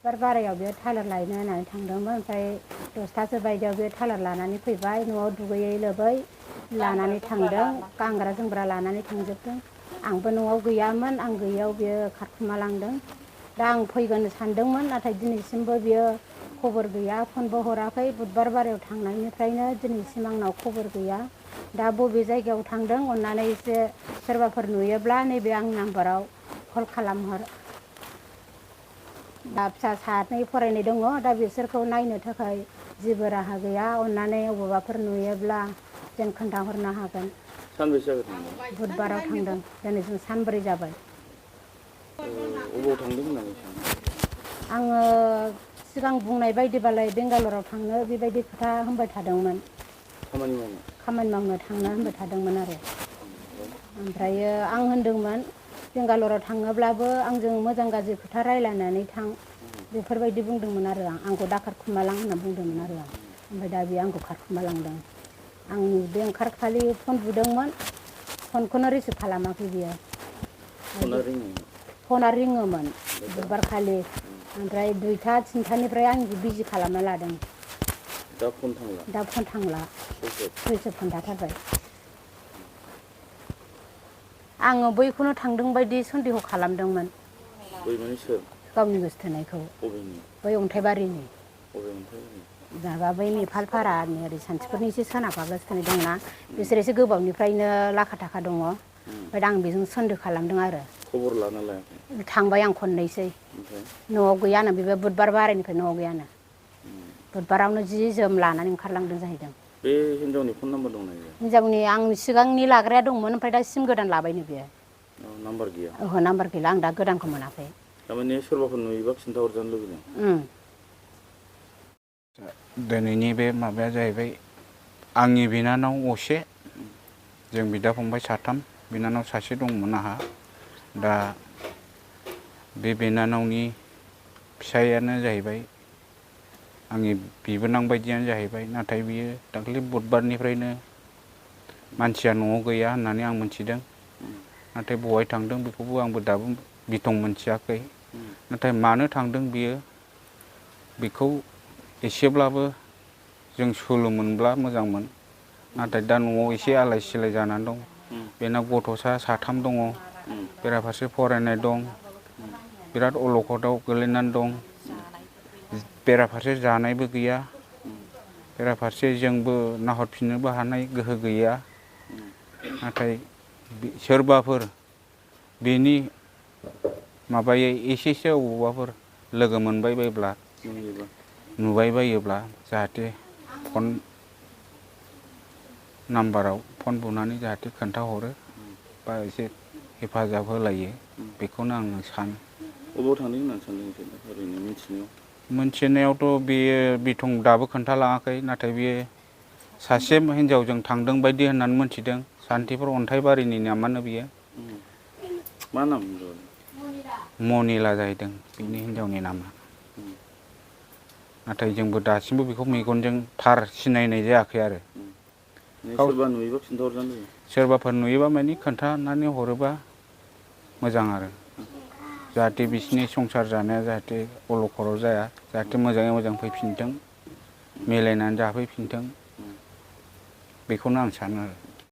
बुधबार बारायाव बियो थालिर लायनो होननानै थांदोंमोन। ओमफ्राय 10थासो बायदियाव बियो थालिर लानानै फैबाय। न'आव दुगैयै लोबै लानानै थांदों, गानग्रा जोमग्रा लानानै थांजोबदों। आंबो न'आव गैयामोन, आं गैयैयाव बियो खारखुमालांदों। दा आं फैगोन सानदोंमोन, नाथाय दिनैसिमबो बियो खबर गैया, फनबो हराखै। बुधबार बारायाव थांनायनिफ्रायनो दिनैसिम आंनाव खबर गैया। दा बबे जायगायाव थांदों अननानै एसे सोरबाफोर नुयोब्ला नैबे आंनि नाम्बाराव कल खालामहर। दा फिसा सानै फरायनाय दङ, दा बिसोरखौ नायनो थाखाय जेबो राहा गैया। अननानै बबेबाफोर नुयोब्ला जेन खोन्थाहरनो हागोन। सानबेसे जाखो थांदों? बुधबाराव थांदों, दिनैसिम सानब्रै जाबाय। अबाव थांदों होननानै सानो? आङो सिगां बुंनाय बायदिबालाय बेंगालराव थांनो बेबायदि खोथा होनबाय थादोंमोन। खामानि मावनो थांनो होनबाय थादोंमोन आरो। ओमफ्रायो आं होनदोंमोन बेंगालराव थाङोब्लाबो आंजों मोजां गाज्रि खोथा रायज्लायनानै थां, बेफोरबायदि बुंदोंमोन आरो आंखौ दा खारखुमालां होनना बुंदोंमोन आरो आं। ओमफ्राय दा बेयो आंखौ खारखुमालांदों। आं बे ओंखारखालि फन बुदोंमोन, फनखौनो रिसिभ खालामाखै बियो। फना रिङोमोन बुधबारखालि, ओमफ्राय 2था 3थानिफ्राय आंखौ बिजि खालामना लादों। दा फन थांला, सुइस अफ खोन्थाथारबाय। आङो बैखौनो थांदों बायदि सन्देह खालामदोंमोन। बै माने सोर? गावनि गोसथोनायखौ। बै अन्थाइबारिनि। माबा बै नेपालपारानि ओरै सान्थिफुरनि एसे सोनाबहा गोसथोनाय दंना, बिसोर एसे गोबावनिफ्रायनो लाखा थाखा दङ। ओमफ्राय आं बेजों सन्देह खालामदों आरो। खबर लाना लायाखै? थांबाय आं खननैसै। न'आव गैयानो, बेबो बुधबार बारायनिफ्राय न'आव गैयानो। बुधबारावनो जि जोम लानानै ओंखारलांदों जाहैदों। बे हिनजावनि फन नाम्बार दंना गैया? हिनजावनि आं सिगांनि लाग्राया दंमोन, ओमफ्राय दा सिम गोदान लाबायनो बियो। नाम्बार गैया? ओहो, नाम्बार गैला, आं दा गोदानखौ मोनाखै। थारमाने सोरबाफोर नुयोबा खिन्थाहरजानो लुबैदों। दिनैनि बे माबाया जाहैबाय आंनि बिनानाव असे, जों बिदा फंबाय साथाम, बिनानाव सासे दंमोन आंहा। दा बे बिनानावनि फिसाइयानो जाहैबाय आंनि बिबोनां बायदियानो जाहैबाय। नाथाय बियो दाख्लै बुधबारनिफ्रायनो मानसिया न'आव गैया होननानै आं मिथिदों। नाथाय बहाय थांदों बेखौबो आंबो दाबो बिथं मोनथियाखै। नाथाय मानो थांदों बियो, बेखौ एसेब्लाबो जों सोलो मोनब्ला मोजांमोन। नाथाय दा न'आव एसे आलाय सिलाय जानानै दं। बेना गथ'सा 3 दङ, बेराफारसे फरायनाय दं, बिराद अलखदाव गोलैनानै दं। बेराफारसे जानायबो गैया, बेराफारसे जोंबो नाहरफिननोबो हानाय गोहो गैया। नाथाय सोरबाफोर बेनि माबायै एसेसो अबावबाफोर लोगो मोनबाय बायब्ला, नुबाय बायोब्ला जाहाथे फन नाम्बाराव फन बुनानै जाहाथे खोन्थाहरो बा एसे हेफाजाब होलायो, बेखौनो आं सानो। अबाव थांदों होननानै सानदों ओरैनो मिथिनायाव? मोनथिनायावथ' बेयो बिथं दाबो खोन्थालाङाखै। नाथाय बियो सासे हिनजावजों थांदों बायदि होननानै मोनथिदों। सान्थिफुर अन्थाइबारिनि नामानो बियो। मा नाम? मनिला जाहैदों बिनि हिनजावनि नामा। नाथाय जोंबो दासिमबो बेखौ मेगनजों थार सिनायनाय जायाखै आरो। सोरबा नुयोबा खिन्थाहरजानो लुबैदों। सोरबाफोर नुयोबा माने खोन्थानानै हरोबा मोजां आरो। जाहाथे बिसिनि संसार जानाया जाहाथे अलखदाव जाया, जाहाथे मोजाङै मोजां फैफिनथों, मिलायनानै जाफैफिनथों, बेखौनो आं सानो आरो।